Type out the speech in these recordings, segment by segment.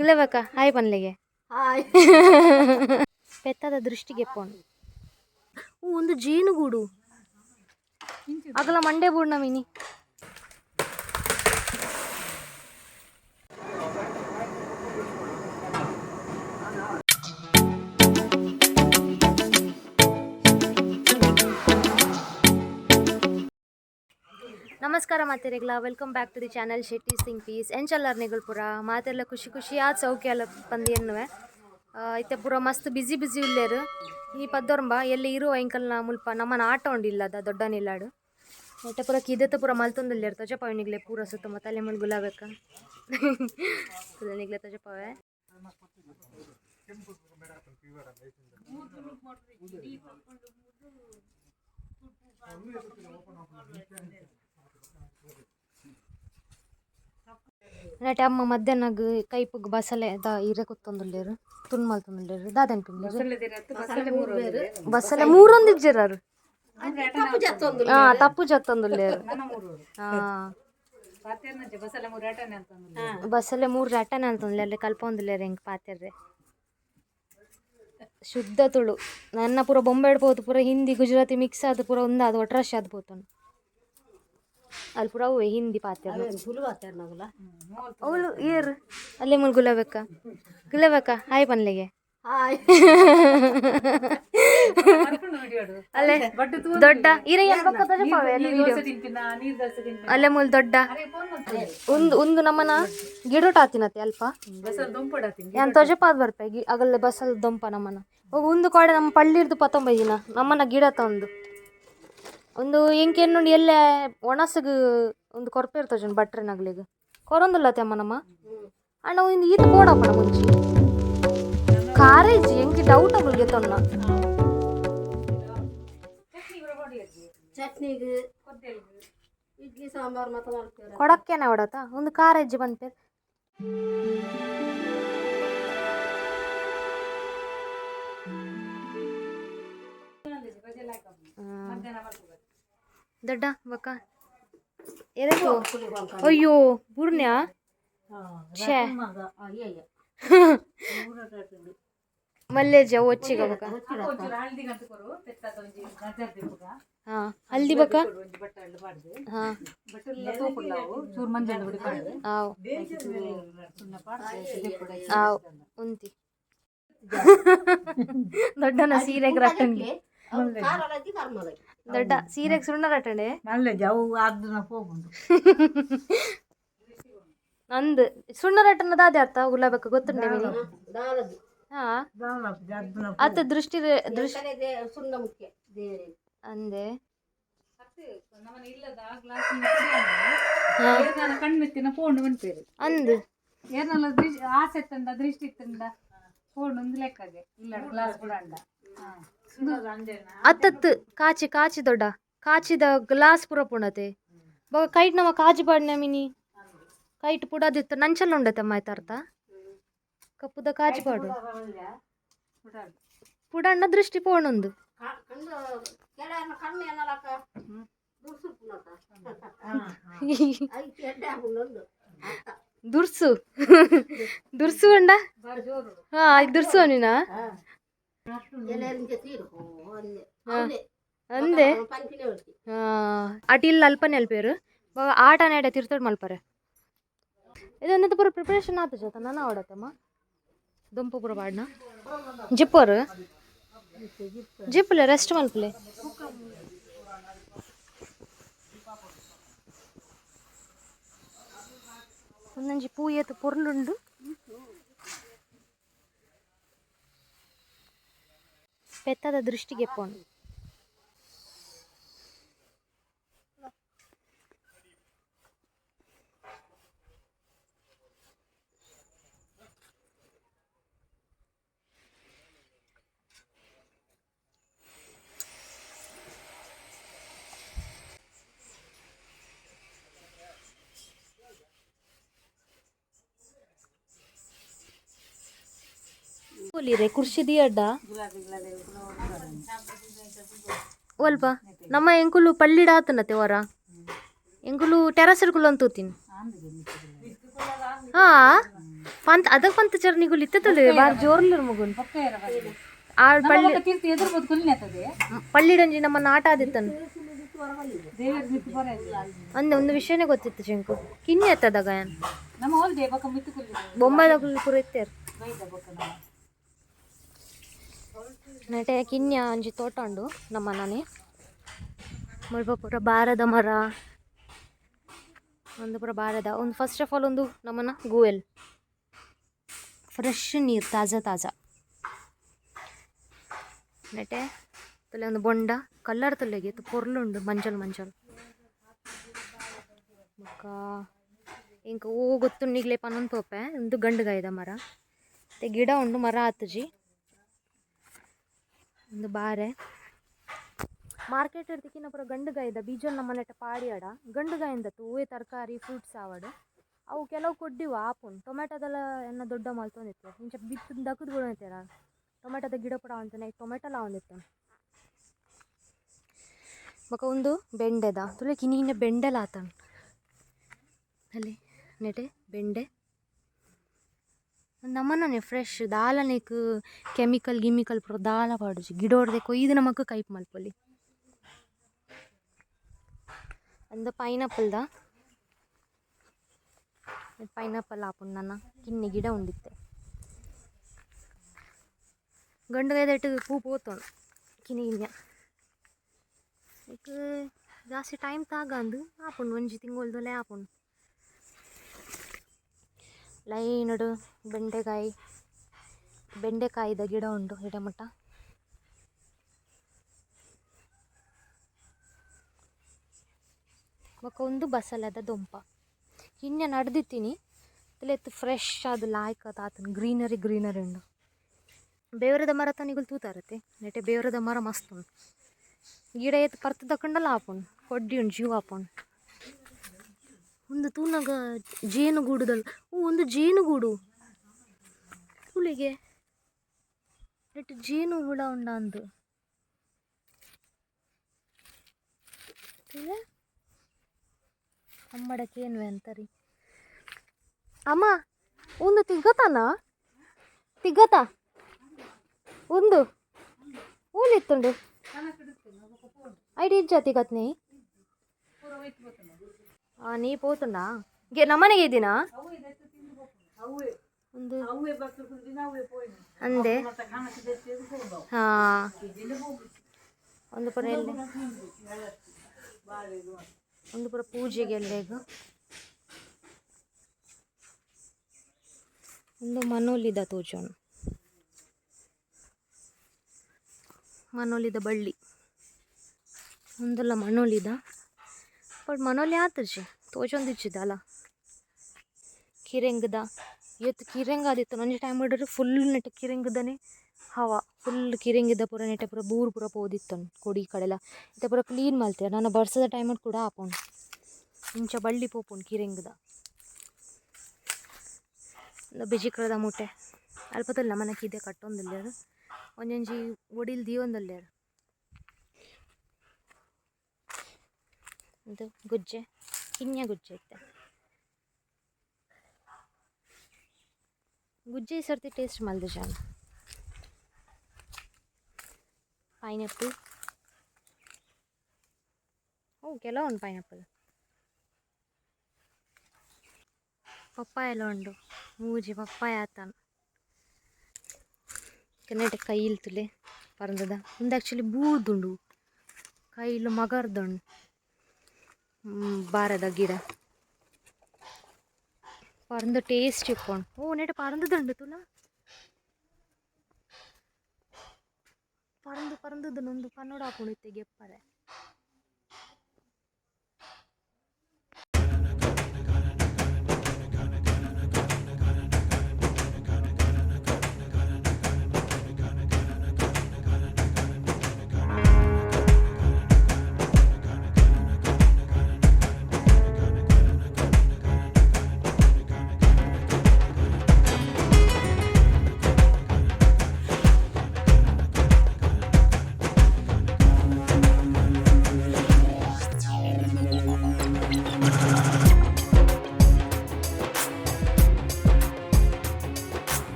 ಗುಲಾಬಕ್ಕ hi ಪನ್ಲೆಗೆ. Hi. ಪೆತ್ತದ ದೃಷ್ಟಿಗೆ ಪೋಣ್ ಒಂದು ಜೇನುಗೂಡು ಅಗಲ ಮಂಡೆ ಬೂಡ್ನ ಮಿನಿ. ನಮಸ್ಕಾರ ಮಾತೆರೆಗ್ಲ, welcome back to the channel Shetty Singh piece. ಎಂಚಲ್ಲಾರ್ ನಿಗುಲ್ಪುರ ಮಾತೆಲ್ಲ ಖುಷಿ ಖುಷಿ ಆದ್ ಸೌಖ್ಯ ಅಲ್ಲ ಪಂದ್ ಎನ್ನುವೆ. ಇತ್ತೆ ಪೂರ ಮಸ್ತ್ ಬಿಸಿ ಬಿಸಿ ಉಲ್ಲೇರು. ಈ ಪದ್ದೊರ್ಂಬ ಎಲ್ಲಿ ಇರುವ ಎಂಕಲ್ನ ಮುಲ್ಪ ನಮ್ಮನ ಆಟ ಉಂಡಿಲ್ಲದ ದೊಡ್ಡ ನಿಲ್ಲಾಡು ನೆಟ್ಟ ಪೂರ ಕಿದೆತ ಪೂರ ಮಲ್ತೊಂದುಲ್ಲೇರು. ತೊಜಪಾವೆ ನಿಗ್ಲೆ ಪೂರ ಸುತ್ತಮುತ್ತ. ಅಲ್ಲೇ ಮುಲ್ ಗುಲಾಬೆಕ್ಕ ನಿಗ್ಲೆ ತೊಜಪಾವೆ. ನೆಟೆ ಅಮ್ಮ ಮಧ್ಯಾಹ್ನಗ್ ಕೈಪುಗ್ ಬಸಲೆ ದ ಇರೆ ಕುತ್ತೊಂದುಲ್ಲೇರು, ತುಂಡು ಮಲ್ತೊಂದುಲ್ಲೇರು. ದಾದೆನ್ ಬಸಲೆ ಮೂರೊಂದಿಜ್ಜೆರಾರು. ಹಾ, ತಪ್ಪು ಜತ್ತೊಂದುಲ್ಲೇರು. ಹಾ, ಬಸಲೆ ಮೂರು ರಟನೆ ಅಂತಂದ್ಲೆ. ಅಲ್ಲಿ ಕಲ್ಪೊಂದುಲ್ಲೇರು ಹೆಂಗೆ ಪಾತೆರ್ರೆ. ಶುದ್ಧ ತುಳು. ನನ್ನ ಪೂರ ಬೊಂಬೆ ಪೋತು ಪೂರ ಹಿಂದಿ ಗುಜರಾತಿ ಮಿಕ್ಸ್ ಆದ್ ಪೂರ ಒಂದಾದ ಒಟ್ರಾಶಿ ಆದ್ ಪೋತುಂಡು. ಅಲ್ಲಿ ಪೂರ ಅವೇ ಹಿಂದಿ ಪಾತೆರ್ನ. ಅವಳು ಏರ್ ಅಲ್ಲೇ ಮುಲ್ ಗುಲಾಬಕ್ಕ. ಗುಲಾಬಕ್ಕ ಹಾಯ್ ಪನ್ಲೆಗೆ. ಹಾಯ್. ಅಲ್ಲೇ ದೊಡ್ಡ ಇರೆ ಏನ್ ಬೊಕ್ಕ ತಜಪಾವೆ ಅಲ್ಲಿ ವಿಡಿಯೋ. ಅಲ್ಲೇ ಮುಲ್ ದೊಡ್ಡ ಒಂದು ಒಂದು ನಮ್ಮನ ಗಿಡೋಟ ಆತಿನತೆ ಅಲ್ಪ ಯಾನ್ ತೊಜಪಾದ್ ಬರ್ಪೆ. ಅಗಲ್ಲೆ ಬಸ್ಸಲ್ಲಿ ದೊಂಪ ನಮ್ಮನ ಹೋಗು. ಒಂದು ಕೋಡೆ ನಮ್ಮ ಪಳ್ಳಿರ್ದು ಪತ್ತೊಂಬೈದಿನ ನಮ್ಮನ ಗಿಡ ತಂದು ಒಂದು ಎಂಕ್ ಎನ್ನುಂಡು ಎಲ್ಲೆ ಒಣಸಗ್ ಒಂದು ಕೊರ್ಪೇರ್ ತೋಜುಂಡು ಬಟ್ರೆ ನಗ್ಲಿಗ್ ಕೊರೊಂದುಲ್ಲ ಅಮ್ಮ ನಮ್ಮ ಅಣ್ಣ. ಒಂದು ಈತ ಬೋಡಪ್ಪಣ ಮುಂಚಿ ಕಾರೇಜ್ ಎಂಕ್ ಡೌಟ್ ಅಗುಲ್ಗೆ ತೊನ್ನ. ಚಟ್ನಿಗೆ, ಇಡ್ಲಿ ಸಾಂಬಾರ್ ಮತ್ತೆ ಮಾಡ್ತೇವೆ. ಕೊಡಕ್ಕೆನ ಹೊಡತ ಒಂದು ಕಾರೇಜ್ ಪನ್ಪೇರ್. ದೊಡ್ಡ ಬಕ್ಕ ಎದಕ್ಕೂ. ಅಯ್ಯೋ, ಬುರ್ನ್ಯಾ? ಛೇ, ಮಲ್ಲೇಜ ಒಚ್ಚಿಗ ಬಕ್ಕ. ಹಾ, ಹಲ್ದಿ ಬಕ್ಕ. ಹಾ, ಆವ್ ಆವ್ ಉಂತಿ. ದೊಡ್ಡನ ಸೀರೆಗೆ ರಟ್ಟಂಡಿ. ದೊಡ್ಡ ಸೀರೆಗೆ ಸುಣ್ಣ ರಟ್ಟಂಡೆ. ನಂದು ಸುಣ್ಣ ರಟ್ಟನ ದಾದೆ ಅರ್ಥ ಗುಲಾಬಕ್ಕ ಗೊತ್ತುಂಡೆ ಮಿನಿ? ಹಾ, ಅತ್ತ ದೃಷ್ಟಿ ದೃಷ್ಟಿ ಸುಣ್ಣ ಮುಖ್ಯ ದೇವರಿಗೆ. ಅಂದೆ. ಕಣ್ಮೆತ್ತಿನ ಫೋನ್ ಮನ್ಪೇರು. ಅಂದು. ಏರ್ನಲ್ಲ ಆಸೆ ತಂದ ದೃಷ್ಟಿ ತಂದ ಫೋನ್ ಒಂದು ಲೆಕ್ಕಗೆ ಇಲ್ಲ ಗ್ಲಾಸ್ ಬಿಡಂಡ. ಅತ್ತತ್ತು ಕಾಚಿ ಕಾಚಿ ದೊಡ್ಡ ಕಾಚಿದ ಗ್ಲಾಸ್ ಪೂರ ಪುಣತೆ ಬೊಕ ಕೈಟ್ ನಮ ಕಾಜಿ ಪಾಡ್ನ ಮಿನಿ ಕೈಟ್ ಪುಡದಿತ್ತು ನಂಚಲ್ಲ ಉಂಡತೆ ಅಮ್ಮ ಅರ್ಥ ಕಪ್ಪುದ ಕಾಜಿ ಪಾಡು ಪುಡಣ್ಣ ದೃಷ್ಟಿ ಪೋಣೊಂದು. ಕಣ್ಣು ಕೆಳ ಕಣ್ಣು ಏನಲಕ್ಕ ದುರ್ಸುಪ್ಪುನತ ಐದು ಎಡ್ಡೆ ಆಗುಂಡೊಂದು ಅರ್ಥ. ದುರ್ಸು ದುರ್ಸು ಉಂಡ. ಹಾ, ದುರ್ಸು ನೀನಾ? ಎಲ್ಲರಿಂದ ತೀರು ಅಂದೆ ಹೌದೇ. ಅಂದೆ. ಪಂಚಿನೇ ಉಂಟು. ಅಟಿಲ್ ಅಲ್ಪನೆ ಅಲ್ಪೇರು ಬೊಕ ಆಟ ನೆಡೆ ತಿರ್ತಡ್ ಮಲ್ಪರೆ. ಇದೊಂದು ಪೂರ ಪ್ರಿಪರೇಷನ್ ಆತ ಜೊತೆ ನನ್ನ ಆಡತ್ತಮ್ಮ ದೊಂಪು ಪೂರ ಪಾಡ್ನ ಜಿಪ್ಪರು ಜಿಪ್ಪುಲೆ ರೆಸ್ಟ್ ಮಲ್ಪಲೆ. ಒಂದೊಂಜಿ ಪೂ ಏತ್ ಪೊರ್ಲುಂಡು. ಪೆತ್ತದ ದೃಷ್ಟಿಗೆ ಪೋಣು. ರೆ ಕುರ್ಚಿ ದಿಯಡ್ಡ ಒಲ್ಪ ನಮ್ಮ ಎಂಕುಲು ಪಳ್ಳಿಡ ಆತನತೆ ಹೊರ ಎಂಕುಲು ಟೆರಸ್ ಕುಲ್ಲೊಂದು ತೂತೀನಿ. ಹಾ. ಪಂತ್ ಅದ ಪಂತ ಚರ್ ನಿಗುಲ್ ಇತ್ತತಲ್ಲ ಬಾರ್ ಜೋರ್ಲಿರ್ ಮಗುನ್. ಬೊಕ್ಕ ಏರ ಬಂದು. ಆ ಪಳ್ಳಿ ಬೊಕ್ಕ ತೀರ್ಥ ಎದುರು ಬದು ಕುಲ್ನೆತದೆ. ಪಳ್ಳಿಡಂಜಿ ನಮ್ಮ ನಾಟ ಆದಿತ್ತನು. ದೇವರ ಮಿತ್ತು ಬರ. ಅಂದ ಒಂದು ವಿಷಯನೇ ಗೊತ್ತಿತ್ತು ಜಿಂಕು ಕಿನ್ನಿ ಎತ್ತದ ಗಾಯನ್. ನಮ್ಮ ಹೋಲ್ದೆ ಬೊಕ್ಕ ಮಿತ್ತು ಕುಲ್ಲಿ. ಬೊಂಬಾಯಿದಾಗ ಪೂರ ಇತ್ತೇರ್. ಬೈದ ಬೊಕ್ಕ ನಮ್ಮ. ನಟೆ ಕಿನ್ಯ ಒಂಜಿ ತೋಟ ಉಂಡು ನಮ್ಮ ನಾನೇ. ಮುಲ್ಪ ಪೂರ ಬಾರದ ಮರ, ಒಂದು ಪೂರ ಬಾರದ ಒಂದು. First of all ಒಂದು ನಮ್ಮನ ಗೂವೆಲ್, ಫ್ರೆಶ್ ನೀರು, ತಾಜಾ ತಾಜಾ. ನೆಟೆ ತುಲೆ ಒಂದು ಬೊಂಡ ಕಲ್ಲರ್ ತುಲೆಗೆ ಪೊರ್ಲುಂಡು, ಮಂಜಲ್ ಮಂಜಲ್. ಬೊಕ್ಕ ಇಂಕ ಓ ಗೊತ್ತುಂಡು ನಿಗ್ಲೆ ಪನೊಂದು ತೋಪೆ. ಒಂದು ಗಂಡುಗಾಯ್ದ ಮರ ಮತ್ತೆ ಗಿಡ ಉಂಡು, ಮರ ಆತುಜಿ. ಒಂದು ಬಾರೆ ಮಾರ್ಕೆಟ್ ಇರ್ತಿಕ್ಕಿನ ಪೂರ ಗಂಡುಗಾಯ್ದ ಬೀಜ ನಮ್ಮ ಮನೆಟ ಪಾಡಿಯಾಡ. ಗಂಡುಗಾಯಿಂದ ಹೂವೇ ತರಕಾರಿ ಫ್ರೂಟ್ಸ್ ಆವಡ್ ಅವು ಕೆಲವು ಕೊಡ್ಡಿವು ಆಪುಂಡು. ಟೊಮೆಟೊದೆಲ್ಲ ಎನ್ನ ದೊಡ್ಡ ಮಲ್ತೊಂದಿತ್ತು ಇಂಚ ಬಿತ್ತು ದಕ್ಕದ್ ಬುಡೊಂದಿತ್ತೆರ. ಟೊಮೆಟೊದ ಗಿಡ ಪೂರ ಆವೊಂದಿತ್ತು, ಟೊಮೆಟೊಲ ಆವೊಂದಿತ್ತು. ಬೊಕ ಉಂದು ಬೆಂಡೆದ ತುಲೆ ಕಿನ್ನಿ ಕಿನ್ನಿ ಬೆಂಡೆಲ ಆತಂಡ್ ಅಲ್ಲಿ ನೆಟೆ ಬೆಂಡೆ. ನಮ್ಮನೇ ಫ್ರೆಶ್ ದಾಲನೆಕ್ ಕೆಮಿಕಲ್ ಗಿಮಿಕಲ್ ಪೂರ ದಾಲ ಪಾಡುಜಿ. ಗಿಡೊರ್ದೆ ಕೊಯ್ದು ನಮಕ್ ಕೈಪ್ ಮಲ್ಪೊಲಿ. ಅಂದ್ ಪೈನಾಪಲ್ದ, ಪೈನಾಪಲ್ ಆಪುಂಡು ನನ. ಕಿನ್ನಿ ಗಿಡ ಉಂಡಿತ್ತೆ. ಗಂಡುಗಾಯ್ದೆಟ್ ಪೂ ಪೋತುಂಡು ಕಿನ್ನಿ ಕಿನ್ಯ. ಐಕ್ ಜಾಸ್ತಿ ಟೈಮ್ ತಾಗಂದು, ಆಪುಂಡು ಒಂಜಿ ತಿಂಗೊಲ್ದೊಲೆ ಆಪುಂಡು. ಲೈನುಡು ಬೆಂಡೆಕಾಯಿ, ಬೆಂಡೆಕಾಯಿದ ಗಿಡ ಉಂಡು ಗಿಡ ಮುಟ್ಟ. ಬೊಕ ಉಂದು ಬಸಲೆದ ದೊಂಪ. ಕಿನ್ಯ ನಡ್ದಿತ್ತೀನಿ ಎತ್ ಫ್ರೆಶ್ ಆದ್ ಲಾಯ್ಕ್ ಆತುಂಡು. ಗ್ರೀನರಿ ಗ್ರೀನರಿ ಉಂಡು. ಬೇವರದ ಮರ ತನಿಗುಲ್ ತೂತಾರತೆ ನೆಟೆ. ಬೇವರದ ಮರ ಮಸ್ತ್ ಉಂಡು. ಗಿಡ ಏತ್ ಪರ್ತ್ ದಕ್ಕುಂಡಲ ಆಪುಂಡು, ಕೊಡ್ಡಿ ಉಂಡು, ಜೀವ ಆಪುಂಡು. ಉಂದು ತೂನಗ ಜೇನುಗೂಡುದಲ್ ಓ ಒಂದು ಜೇನುಗೂಡು ತೂಲೆಗೆ. ನೆಟ್ ಜೇನು ಹುಳ ಉಂಡಾಂದು ತೂಲೆ. ಅಮ್ಮಡ ಕೇನ್ವೆ ಅಂತರಿ. ಅಮ್ಮ, ಒಂದು ತಿಗತನ ತಿಗತ ಒಂದು ಓಲಿತ್ತುಂಡು ಐಡಿ ಇಜ್ಜ ತಿಗತ್ನಿ. ನೀ ಪೋತುಂಡಾ ಗೆ ನಮ್ಮನೆಗೆ ಇದ್ದೀನಾ ಒಂದು ಅಂದೆ. ಹಾ, ಒಂದು ಪುರ ಎಲ್ಲೆ, ಒಂದು ಪುರ ಪೂಜೆಗೆ ಎಲ್ಲೆಗ್. ಒಂದು ಮನೋಲಿದ ತೋಜೋಣ, ಮನೋಲಿದ ಬಳ್ಳಿ. ಉಂದುಲ ಮನೋಲಿದ, ಬಟ್ ಮನೋಲಿ ಆತುಜಿ, ತೋಜೊಂದಿಜ್ಜಿ ದಾಲ. ಕಿರೆಂಗ್ದ ಏತ್ ಕಿರೆಂಗ್ ಆದಿತ್ತು ಒಂಜಿ ಟೈಮ್ ಫುಲ್ ನೆಟ್ ಕಿರೆಂಗ್ದನೆ ಹವಾ. ಫುಲ್ ಕಿರೆಂಗಿದ ಪೂರ ನೆಟೆ ಪೂರ ಬೂರು ಪೂರ ಪೋದಿತ್ತುಂಡು ಕೊಡಿ ಕಡೆಲ. ಇತ್ತೆ ಪೂರ ಕ್ಲೀನ್ ಮಲ್ತೆರ್. ನನ ಬರ್ಸದ ಟೈಮ್ ಕೂಡ ಆಪುಂಡು. ಇಂಚ ಬಳ್ಳಿ ಪೋಪುಂಡು ಕಿರೆಂಗ್ದ. ಬಿಜಿಕ್ರದ ಮುಟ್ಟೆ ಅಲ್ಪ ತೂಲ ನಮನ ಕಿದೆ ಕಟ್ಟೊಂದುಲ್ಲೆರ್, ಒಂಜೊಂಜಿ ಒಡಿಲ್ ದೀವೊಂದುಲ್ಲೆರ್. ಉಂದು ಗುಜ್ಜೆ, ಕಿನ್ಯ ಗುಜ್ಜೆ ಇತ್ತೆ. ಗುಜ್ಜೆ ಈ ಸರ್ತಿ ಟೇಸ್ಟ್ ಮಲ್ದಿಜ. ಪೈನಾಪಲ್ ಓ ಕೆಲವು ಉಂಡು. ಪೈನಾಪಲ್, ಪಪ್ಪಾಯ ಎಲ್ಲ ಉಂಡು. ಮೂಜಿ ಪಪ್ಪಾಯ ಆತನ ಕನೆಟ್ ಕೈಲ್ ತುಲೆ ಪರಂದದ. ಉಂದು ಆಕ್ಚುಲಿ ಬೂರ್ದುಂಡು, ಕೈಲ್ ಮಗರ್ದುಂಡು. ಬಾರದ ಗಿಡ ಪರಂದು ಟೇಸ್ಟ್ ಇಪ್ಪುಂಡು. ಓ ನೆಟ್ ಪರಂದುದುಂಡು ತುಲ. ಪರಂದು ಪರಂದುದು ಉಂದು ಪನ್ನೊಡು ಆಪುಂಡು ಇತ್ತೆ ಗೆಪ್ಪರೆ.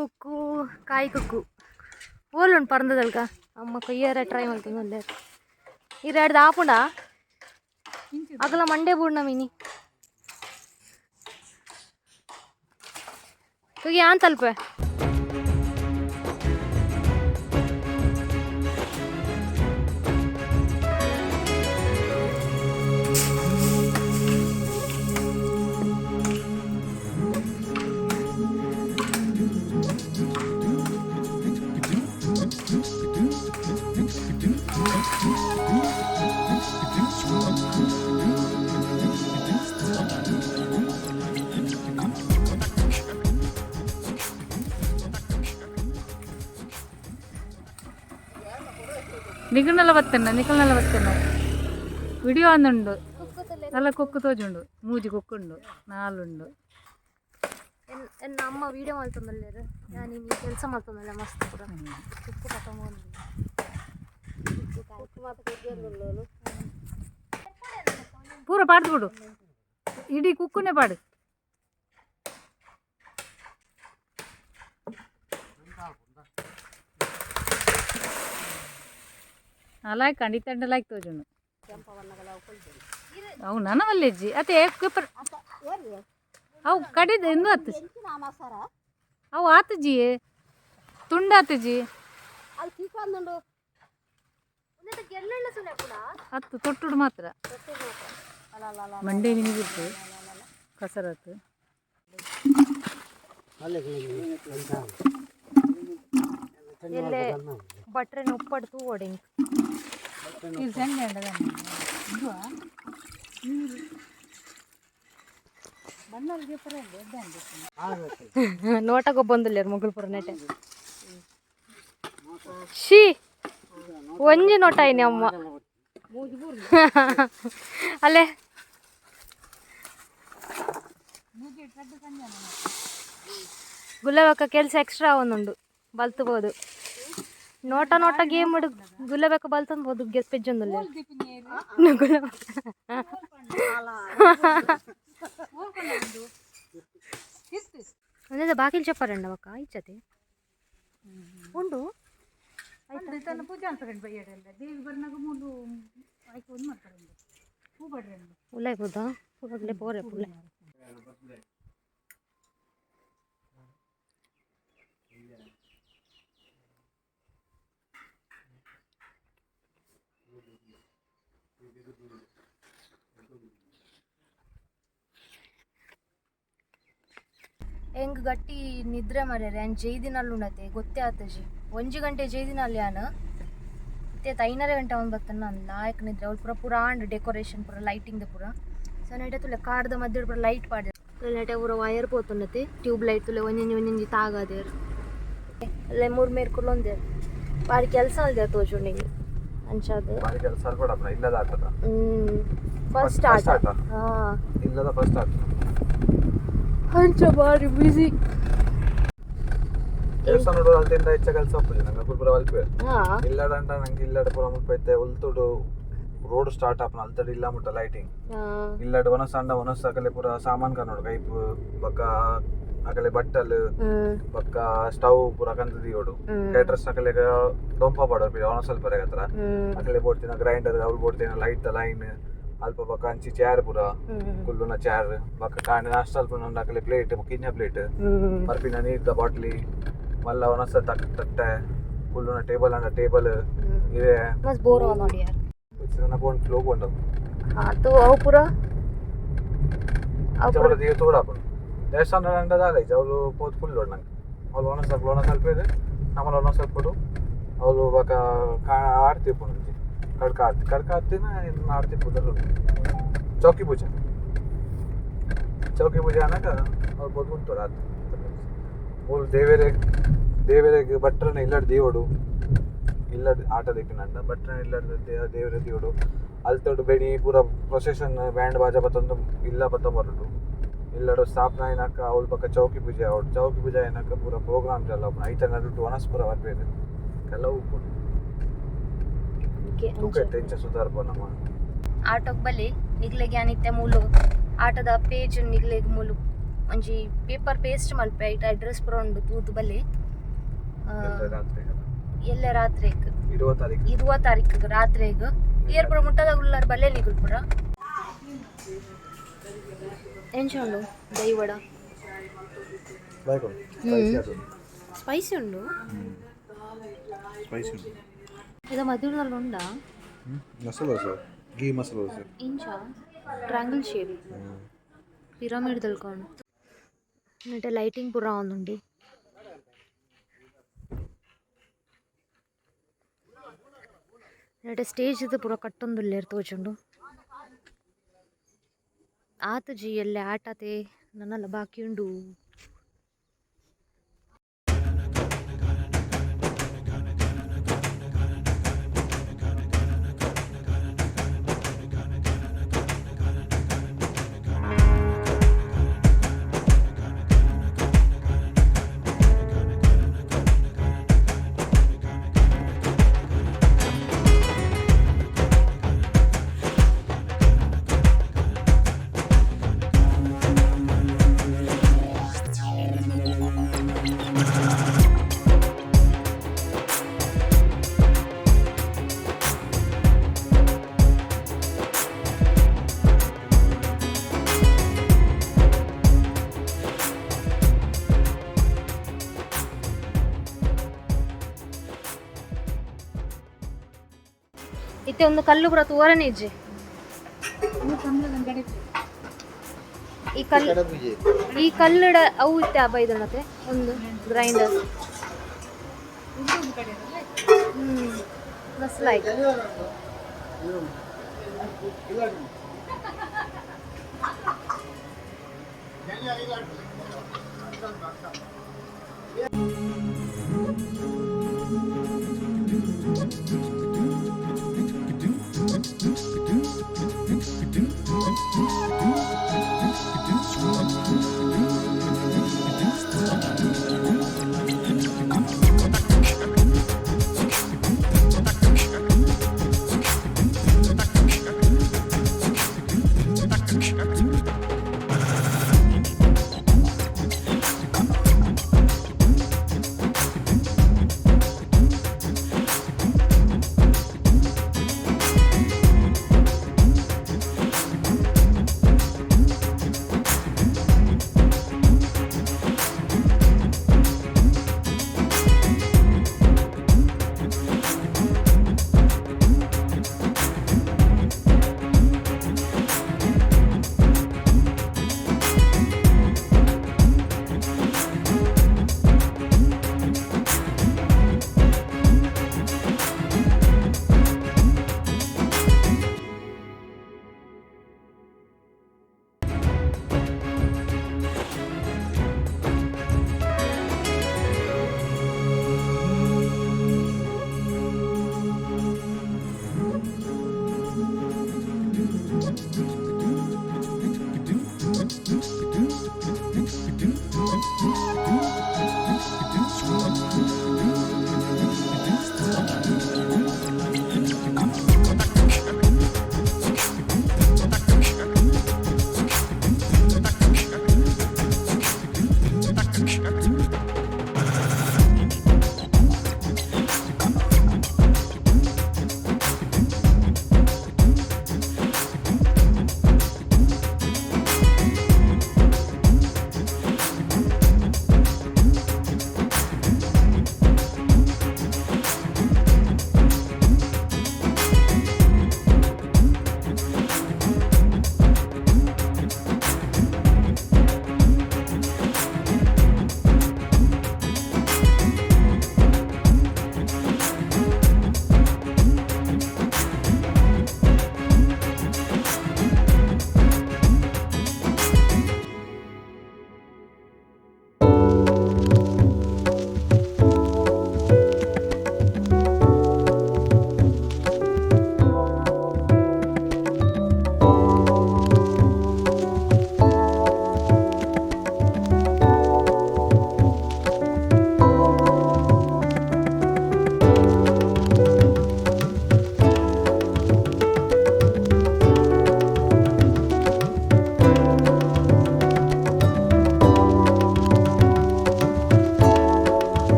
ಕುಕ್ಕು ಕಾಯಿ ಕುಕ್ಕು ಓಲುಂಡು ಪರಂದದಲ್ಕ ಅಮ್ಮ ಕೊಯ್ಯಾರ ಟ್ರೈ ಮಲ್ತೊಂದು ಇರ್ ಎರಡು ಆಪುಂಡ ಅಗಲ ಮಂಡೆ ಬೂಡ್ನ ಮಿನಿ ತುಗಿ ಆನ್ ತಲ್ಪೆ. ನಿಗಣಲ ಬತ್ತಣ್ಣ, ನಿಕಲ್ನೆಲ್ಲ ಬತ್ತಣ್ಣ. ವಿಡಿಯೋ ಅಂದುಂಡು ನಲ್ಲ ಕೊಕ್ಕು ತೋಜುಂಡು, ಮೂಜಿ ಕೊಕ್ಕುಂಡು, ನಾಲುಂಡು. ಎನ್ನ ಅಮ್ಮ ವೀಡಿಯೋ ಮಲ್ತೊಂದುಲ್ಲೆರ್. ಯಾನ್ ಇನಿ ಕೆಲಸ ಮಲ್ತೊಂದುಲ್ಲೆ ಮಸ್ತ್ ಪೂರ. ಕುಕ್ಕು ಪತೊಂದು. ಪೂರ ಪಾಡ್ದು ಬಿಡು, ಇಡೀ ಕುಕ್ಕುನೇ ಪಾಡು. ಲಾಯ್ಕ್ ಕಂಡು ಇತ್ತಂಡ ಲಾಯ್ಕ್ ತೋಜುಂಡು. ಅವು ನನ್ನ ಮಲ್ಲೆಜ್ಜಿ ಅತ್ತೆ ಪೇಪರ್ ಅವು ಕಡಿದ ಇಂದು ಅತ್ತು. ಅವು ಆತಜಿ ತುಂಡಾತಜಿ. ಅದು ತೀಕೊಂದುಂಡು. ಅತ್ತು ತೊಟ್ಟುಡು ಮಾತ್ರ. ಮಂಡೆ ಮಿನಿಬಿಟ್ಟು ಕಸರತ್ತು. ಎಲ್ಲೆ ಬಟ್ರೆನ ಉಪ್ಪಡ್ ತೂವೊಡು ಎಂಕ್. ಇದು ಸಣ್ಣ ನೋಟ ಗೊಬ್ಬೊಂದುಲ್ಲೆರ್ ಮೊಗುಲ್ ಪೂರ ನೆಟೆ. She, ಒಂಜಿ ನೋಟ ಐನಿ ಅಮ್ಮ ಅಲ್ಲೇ. ಗುಲ್ಲಬಕ್ಕ ಕೆಲಸ ಎಕ್ಸ್ಟ್ರಾ ಒಂದುಂಡು, ಬಲ್ತ್ಬೋದು. ನೋಟ ನೋಟ ಗೇಮ್ ಗುಲ್ಲಬೆಕ್ಕ ಬಲ್ತೊಂದು ಪೆಜ್ಜೊಂದುಲ್ಲೆ ಗುಲ್ಲಬಕ್ಕ. ಒಂದೇ ಬಾಕಿಲ್ ಚಪ್ಪಾರಂಡ ಬಕ್ಕ ಇಚ್ಚತೆ ಉಂಡು. ಪೂಜೆ ಅನ್ಪರಂಡು ಬಯ್ಯಡಲ್ಲ ದೇವಿ ಬರ್ನಾಗ ಮೂಲು ಆಯ್ಕೆ ಒಂದು ಮಾಡ್ತಾರೆ ಹೂ ಬಡ್ರಂಡು. ಉಲಾಯ್ ಪೂದ ಪೂರಗ್ಲೆ ಪೋರೆ ಪುಲ್ಲೆ. ಎಂಕ್ ಗಟ್ಟಿ ನಿದ್ರೆ ಮರ್ಯಾರೆ. ಯಾನ್ ಜೈದಿನಲ್ಲಿ ಉಂಡತೆ ಗೊತ್ತೇ ಆತಜಿ. 1 ಗಂಟೆ ಜೈದಿನಲ್ಲಿ ಯಾನ್ ಇತ್ತೆ 5:30 ಗಂಟೆ ಅವ್ನು ಬತ್ತನ. ಲಾಯಕ್ ನಿದ್ರೆ. ಅವ್ಳು ಪೂರ ಪೂರ ಆಂಡ್ ಡೆಕೋರೇಷನ್ ಪೂರ ಲೈಟಿಂಗ್ ಪೂರ. ಸೊ ನೆಟೆ ತುಲೆ ಕಾಡ್ದ ಮಧ್ಯೆ ಪೂರ ಲೈಟ್ ಪಾಡ್ದೆ. ನೆಟೆ ಪೂರ ವೈರ್ ಪೋತುಂಡತೆ, ಟ್ಯೂಬ್ ಲೈಟ್. ತುಲೆ ಒಂಜೊಂಜಿ ಒಂಜೊಂಜಿ ತಾಗಾದೇರ್. ಅಲ್ಲೇ ಮೂರು ಮೇರ್ ಕುಲ್ಲೊಂದೇರ್. ಬಾರಿ ಕೆಲಸ ಅಲ್ದೆ ತೋಜುಂಡು ಹಿಂಗೆ ಅಂಚಾದ್. ಬಾರಿ ಕೆಲಸ ಅಲ್ಪಡಪ್ಪ ಇಲ್ಲದ ಆಟದ. ಫಸ್ಟ್ First ಆಟ. ಆಟ? ಹಾ. ಇಲ್ಲದ ಫಸ್ಟ್ ಆಟ. ಅಂಚ ಬಾರಿ ಬಿಸಿ. ದೇವಸ್ಥಾನ ನೋಡುವ ಅಲ್ತಿಂದ ಹೆಚ್ಚ ಕೆಲಸ ಹೋಗ್ತದೆ ನಂಗೆ ಪೂರ ಅಲ್ಪೆ. ಇಲ್ಲಡ ಅಂಟ ನಂಗೆ ಇಲ್ಲಡ ಪೂರ ಮುಲ್ಪ ಐತೆ. ಉಲ್ತುಡು ರೋಡ್ ಸ್ಟಾರ್ಟ್ ಆಪನ ಅಲ್ತಡು ಇಲ್ಲ ಮುಟ್ಟ ಲೈಟಿಂಗ್. ಇಲ್ಲಡ ಒನಸ್ ಅಂಡ ಒನಸ್ ಅಕಲೆ ಪೂರ ಸಾಮಾನ್ ಕಾನೋಡು, ಕೈಪ್ ಬೊಕ್ಕ ಅಕಲೆ ಬಟ್ಟಲ್ ಬೊಕ್ಕ ಸ್ಟವ್ ಪೂರ ಕಂತ ದಿಯೋಡು. ಕೇಟರ್ಸ್ ಅಕಲೆ ದೊಂಪ ಪಾಡೋರು ಒನಸ್ ಸ್ವಲ್ಪ ಹತ್ರ. ಅಕಲೆ ಬೋಡ್ತಿನ ಗ್ರೈಂಡರ್ ಅವ್ರು ಬೋಡ್ತಿನ ಲೈಟ್ ಲೈನ್ ಅಲ್ಪ ಬೊಕ್ಕ ಅಂಚಿ ಚೇರ್ ಪೂರ ಕುಲ್ಲುನ ಚೇರ್ ಬೊಕ್ಕ ಕಾಂಡೆ ನಾಷ್ಟ ಅಲ್ಪ ಅಕಲೆ ಪ್ಲೇಟ್, ಕಿನ್ನ ಪ್ಲೇಟ್, ಪರ್ಪಿನ ನೀರ್ದ ಬಾಟ್ಲಿ, ಮಲ್ಲ ಒನಸ ತಕ್ ತಟ್ಟೆ, ಕುಲ್ಲುನ ಟೇಬಲ್ ಅಂಡ ಟೇಬಲ್ ಇದೆ. ಮಸ್ತ್ ಬೋರ್ ನೋಡಿ ಯಾರ್. ನನ್ನ ಫ್ಲೋ ಕೊಂಡವು. ಹಾ, ತೂ ಅವು ಪೂರ ಅವು ಪೂರ. ದೇವ ತೋಡಾಪುಂಡು ದೇವಸ್ಥಾನ ಅಂಡ ದಾಲ ಇಜ್ಜಿ. ಅವ್ಲು ಪೋತ್ ಕುಲ್ಲೋಡು ನಂಗೆ. ಅವ್ಲು ಒಣ ಸ್ವಲ್ಪ ಒಣ ಸ್ವಲ್ಪ ಇದೆ ನಮ್ಮಲ್ಲಿ ಒಣ ಸ್ವಲ್ಪ ಅವಳು ಬೊಕ ಆರತಿ ಉಪ್ಪುಂಡು ಒಂಜಿ ಕಡ್ಕ ಆರತಿ. ಕಡ್ಕ ಆರತಿನ ಆರತಿ ಪುದರ್ ಚೌಕಿ ಪೂಜೆ. ಚೌಕಿ ಪೂಜೆ ಅನ್ನಾಗ ಅವ್ರು ಪೋತು ಉಂತೋಡು ಆತು. ಮೂಲು ದೇವೆರೆಗ್ ದೇವೆರೆಗ್ ಭಟ್ರನ ಇಲ್ಲಡ್ ದೇವಡು. ಇಲ್ಲಡ್ ಆಟ ದೆಕ್ಕಿನಂಡ ಭಟ್ರನ ಇಲ್ಲಡ್ ದೇವರ ದೇವಡು. ಅಲ್ತೊಡು ಬೆಡಿ ಪೂರ ಪ್ರೊಸೆಷನ್ ಬ್ಯಾಂಡ್ ಬಾಜಾ ಬತ್ತೊಂದು ಇಲ್ಲ ಬತ್ತೊಂಬರುಂಡು. ಇಲ್ಲಡು ಸ್ಥಾಪನೆ ಆಯಿನಕ ಅವ್ಲು ಬೊಕ ಚೌಕಿ ಪೂಜೆ ಆವೊಡು. ಚೌಕಿ ಪೂಜೆ ಆಯಿನಕ ಪೂರ ಪ್ರೋಗ್ರಾಮ್ ಎಲ್ಲ ಉಪ್ಪುಂಡು. ಐತ ನಡುಟು ವನಸ್ ಪೂರ ಬರ್ಪೆರ್, ಕೆಲವು ಉಪ್ಪುಂಡು. ತೂಕ ಎಂಚ ಸುಧಾರ್ಪ ನಮ್ಮ. ಆಟೋಗ್ ಬಲ್ಲಿ ನಿಗ್ಲೆಗ್ ಯಾನಿತ್ತೆ ಮೂಲು ಆಟದ ಪೇಜ್ ನಿಗ್ಲೆಗ್ ಮೂಲು. ಒಂಜಿ ಪೇಪರ್ ಪೇಸ್ಟ್ ಮಲ್ಪೆ ಐಟ್ ಅಡ್ರೆಸ್ ಪೂರ ಉಂಡು ತೂದು ಬಲ್ಲಿ. ರಾತ್ರಿ. ಎಲ್ಲೆ ರಾತ್ರೆಗ್. 20 ತಾರೀಕು. 20 ತಾರೀಕು ರಾತ್ರೆಗ್. ಏರ್ ಪೂರ ಮುಟ್ಟದ ಉಳ್ಳಾರ ಬಲ್ಲೆ ನಿಗುಲ್ ಪೂರ. ಎಂಚ ಉಂಡು ದಹಿ ವಡ? ಸ್ಪೈಸಿ ಉಂಡು. ಸ್ಪೈಸಿ. ಇದು ಮಧುರಲ್ಲಿ ಉಂಡಾ? ಮಸಾಲೆ ದೋಸೆ, ಘೀ ಮಸಾಲೆ ದೋಸೆ. ಇಂಚ ಟ್ರ್ಯಾಂಗಲ್ ಶೇಪ್ ಪಿರಮಿಡ್ ದಲ್ಕೊಂಡು ನೆಟೆ ಲೈಟಿಂಗ್ ಪೂರ ಆವೊಂದುಂಡು. ನೆಟೆ ಸ್ಟೇಜ್ ಪೂರ ಕಟ್ಟೊಂದುಲ್ಲೆರ್ ತೋಜುಂಡು. ಆತುಜಿ ಎಲ್ಲೆ ಆಟತೆ ನನಲ ಬಾಕಿ ಉಂಡು. ಇತ್ತೆ ಒಂದು ಕಲ್ಲು ಪೂರ ತೂವರನೆ ಇಜ್ಜಿ. ಈ ಕಲ್ಲು, ಈ ಕಲ್ಲುಡ ಅವು ಇತ್ತೆ ಬೈದನತೆ ಒಂದು ಗ್ರೈಂಡರ್. ಮಸ್ತ್.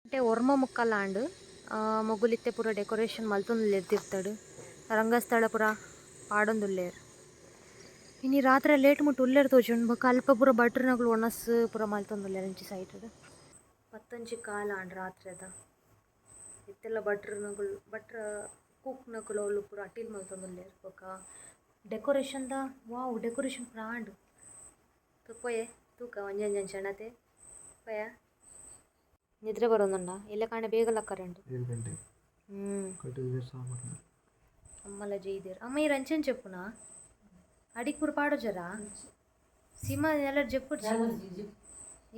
అంటే ಒರ್ಮ ಮುಕ್ಕಲಾಂಡ್ ಮೊಗುಲಿತ್ತೆ ಪೂರ ಡೆಕೋರೇಷನ್ ಮಲ್ತೊಂದುಲ್ಲೆರ್ ತಿರ್ತಡ್ ರಂಗಸ್ಥಳ ಪೂರ ಪಾಡೊಂದುಲ್ಲೆರ್. ಇನಿ ರಾತ್ರೆ ಲೇಟ್ ಮುಟ್ಟು ಉಲ್ಲೆರ್ ತೋಜುಂಡು. ಬೊಕ ಅಲ್ಪ ಪೂರ ಭಟ್ರುನಕುಲು ಒಣಸ್ ಪೂರ ಮಲ್ತೊಂದುಲ್ಲೆರ್ ಇಂಚಿ ಸೈಡ್ ಪತ್ತೊಂಜಿ ಕಾಲ ಆಂಡ್ ರಾತ್ರೆದ. ಇತ್ತೆಲ ಭಟ್ರುನಕುಲು ಭಟ್ರ ಕುಕ್ನಕುಲು ಅವುಲು ಪೂರ ಅಟಿಲ್ ಮಲ್ತೊಂದುಲ್ಲೆರ್. ಬೊಕ ಡೆಕೋರೇಷನ್ ದ ವಾವ್ ಡೆಕೋರೇಷನ್ ಪೂರ ಆಂಡ್. ಪೋಯೆ ತೂಕ ಒಂಜೊಂಜಿ ಅಂಚ ಪೋಯ ನಿದ್ರೆ ಬರೋದುಂಡ ಎಲ್ಲೆ ಕಾಂಡೆ ಬೇಗ ಲಕ್ಕರೆಂಡು. 7 ಗಂಟೆ. ಅಮ್ಮಲ ಜೈದೇರ್ ಅಮ್ಮ ಈರ್ ಅಂಚೆನ್ ಚೆಪ್ಪುನಾ ಅಡಿಕ್ ಪೂರ ಪಾಡೋಜರಾ ಸೀಮಾ ಎಲ್ಲರ ಜೆಪ್ಪುಡ್ಚಿ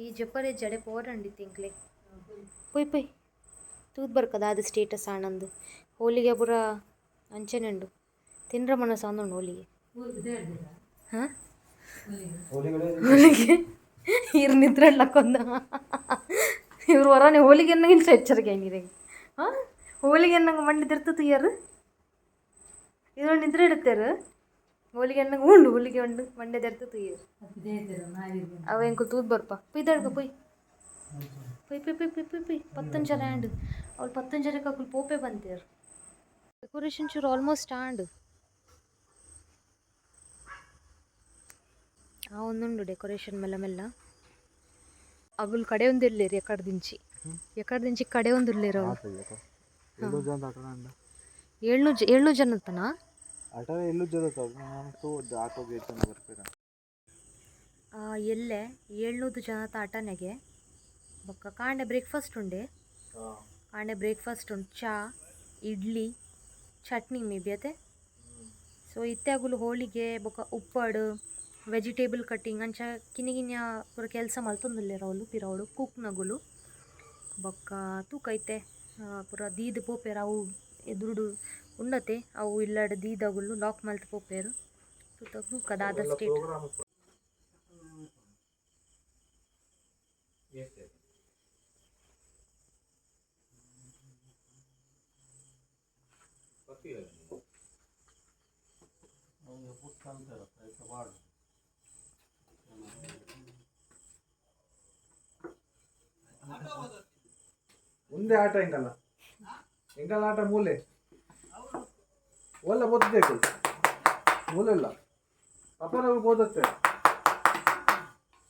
ಈ ಜೆಪ್ಪರೆ ಜಡೆ ಪೋರಂಡಿ ತಿಂಕ್ಲೆ ಪೊಯ್ ಪೊಯ್ ತೂದ್ ಬರ್ಕದ ಅದು ಸ್ಟೇಟಸ್ ಆನಂದ್ ಹೋಲಿಗೆ ಪೂರ ಅಂಚೆನೆ ಉಂಡು ತಿನ್ರ ಮನಸ್ಸು ಅಂದುಂಡು ಹೋಲಿಗೆ. ಹಾಂ, ಹೋಲಿಗೆ ಇರ್ ನಿದ್ರೆ ಲಕ್ಕೊಂದ ಇವ್ರು ಹೊರನೆ ಹೋಲಿಗೆ ಅನ್ನಂಗಿಲ್ಲ ಎಚ್ಚರಿಕೆ ಹೆಂಗಿದೆ. ಹಾಂ, ಹೋಲಿಗೆ ಅನ್ನಂಗೆ ಮಂಡಿ ತಿರ್ತು ತುಯ್ಯರು ಇದ್ರ ನಿದ್ರೆ ಇಡ್ತಾರೆ. ಹೋಲಿಗೆ ಅನ್ನಂಗೆ ಉಂಡು ಹೋಲಿಗೆ ಉಂಡು ಮಂಡೆ ತೆರ್ತು ತುಯ್ಯರು ಅವ ಎಂಕುಲು ತೂದ್ ಬರ್ಪ ಪಿದಡ್ಕ ಪೊಯ್ ಪೊಯ್ ಪೊಯ್ ಪೊಯ್ ಪೊಯ್ ಪೊಯ್ ಪೊಯ್ ಪತ್ತೊಂಜರ ಆಂಡ್ ಅವ್ಳು ಪತ್ತೊಂಜರಕ್ಕೆ ಅಕುಲು ಪೋಪೆ ಬಂತೇರು. ಡೆಕೋರೇಷನ್ ಚೂರು ಆಲ್ಮೋಸ್ಟ್ ಆಂಡ್. ಆ ಒಂದುಂಡು ಡೆಕೋರೇಷನ್ ಮೆಲ್ಲ ಮೆಲ್ಲ ಅಗುಲು ಕಡೆ ಒಂದಿರ್ಲೇರು ಎಕಡೆ ದಿಂಚಿ ಎಕಡೆ ದಿಂಚಿ ಕಡೆ ಒಂದಿರ್ಲೇರು ಅವ್ರು. ಏಳ್ನೂರು 700 ಜನತನ ಆಟೋ ಎಲ್ಲೂ ಜನ ಆಟೋ ಬರ್ಪೇರ. ಎಲ್ಲೆ 700 ಜನತ ಆಟನೆಗೆ ಬೊಕ್ಕ ಕಾಂಡೆ ಬ್ರೇಕ್ಫಾಸ್ಟ್ ಉಂಡೆ. ಕಾಂಡೆ ಬ್ರೇಕ್ಫಾಸ್ಟ್ ಉಂಡು, ಚಾ ಇಡ್ಲಿ ಚಟ್ನಿ ಮೇ ಬಿ ಅತೆ. ಸೊ ಇತ್ತೆ ಅಗುಲು ಹೋಳಿಗೆ ಬೊಕ್ಕ ಉಪ್ಪಡು ವೆಜಿಟೇಬಲ್ ಕಟ್ಟಿಂಗ್ ಅಂಚ ಕಿನ್ನಿ ಕಿನ್ಯ ಪೂರ ಕೆಲಸ ಮಲ್ತೊಂದುಲ್ಲೆರ್ ಅವ್ಲು ಪಿರವುಡು ಕುಕ್ನಗುಲು. ಬೊಕ್ಕ ತೂಕ ಇತ್ತೆ ಪೂರ ದೀದ್ ಪೋಪೆರ್ ಅವು ಎದುರುಡು ಉಂಡತೆ ಅವು ಇಲ್ಲಡ್ ದೀದಗುಲು ಲಾಕ್ ಮಲ್ತ್ ಪೋಪೆರ್. ತೂತ ತೂಕ ದಾದ ಸ್ಟೇಟ್. ಒಂದೇ ಆಟ ಎಂಕಲ್ಲ ಎಂಕಲ್ಲ ಆಟ ಮೂಲೆ ಒಲ್ಲ ಬೋತಬೇಕು ಮೂಲೆ ಇಲ್ಲ ಪಪ್ಪನವ್ರು ಬೋದತ್ತೆ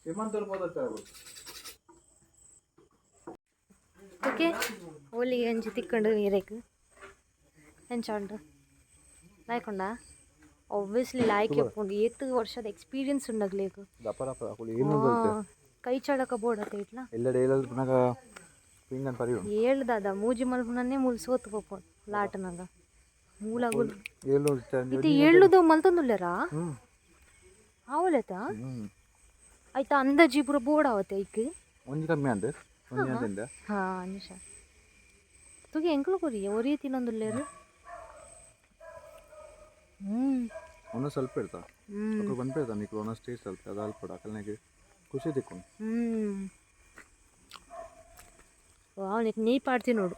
ಶ್ರೀಮಂತರು ಬೋದತ್ತೆ ಅವರು. ಓಕೆ, ಹೋಲಿಗೆ ಅಂಚಿ ತಿಕ್ಕೊಂಡು ನೀರೇಕ್ ಎಂಚ ಉಂಡು ಲಾಯ್ಕೊಂಡ ಒಬ್ವಿಯಸ್ಲಿ ಲಾಯ್ಕ್ ಉಪ್ಪುಂಡು. ಏತ್ ವರ್ಷದ ಎಕ್ಸ್ಪೀರಿಯನ್ಸ್ ಉಂಡಗ್ಲೇಗ್. ಕೈ ಚಳಕ ಬೋಡತ್ತೆ ಇಟ್ಲ. ಎಲ್ಲೆಡೆ ಏಳಲ್ಲಿ ಪುನಗ ಪಿಂಗನ್ ಪರಿಯು. ಹೇಳ್ದಾದ ಮೂಜಿ ಮಲ್ಪುನನ್ನೇ ಮೂಲು ಸೋತು ಪೋಪುಂಡು ಲಾಟನಾಗ ಮೂಲಾಗುಲು. ಏಳು. ಇದು ಏಳುದು ಮಲ್ತೊಂದುಲ್ಲೆರಾ ಆವಲೆತ ಆಯ್ತಾ ಅಂದಾಜಿ ಪೂರ ಬೋರ್ಡ್ ಆವತ್ತೆ ಐಕ್. ಒಂಜಿ ಕಮ್ಮಿ ಅಂದ್ ಒಂಜಿ ಅಂದಿಂದ. ಹಾ ನಿಷ ತುಗೆ ಎಂಕುಲು ಕೊರಿ ಒರಿ ತಿನ್ನೊಂದುಲ್ಲೆರ್. ಒಂದೊಂದು ಸ್ವಲ್ಪ ಇರ್ತಾ ಅಕ್ಲು ಬಂದ್ಪೇರ್ತ ನಿಕ್ಲು ಒಂದೊಂದು ಸ್ಟೇಜ್ ಸ್ವಲ್ಪ ಅದು ಅಲ್ಪ ಅಕಲ್ನಾಗೆ ಖುಷಿ ತಿಕ್ಕೊಂಡು. ಅವನಿಗೆ ನೀ ಪಾಡ್ತಿ ನೋಡು.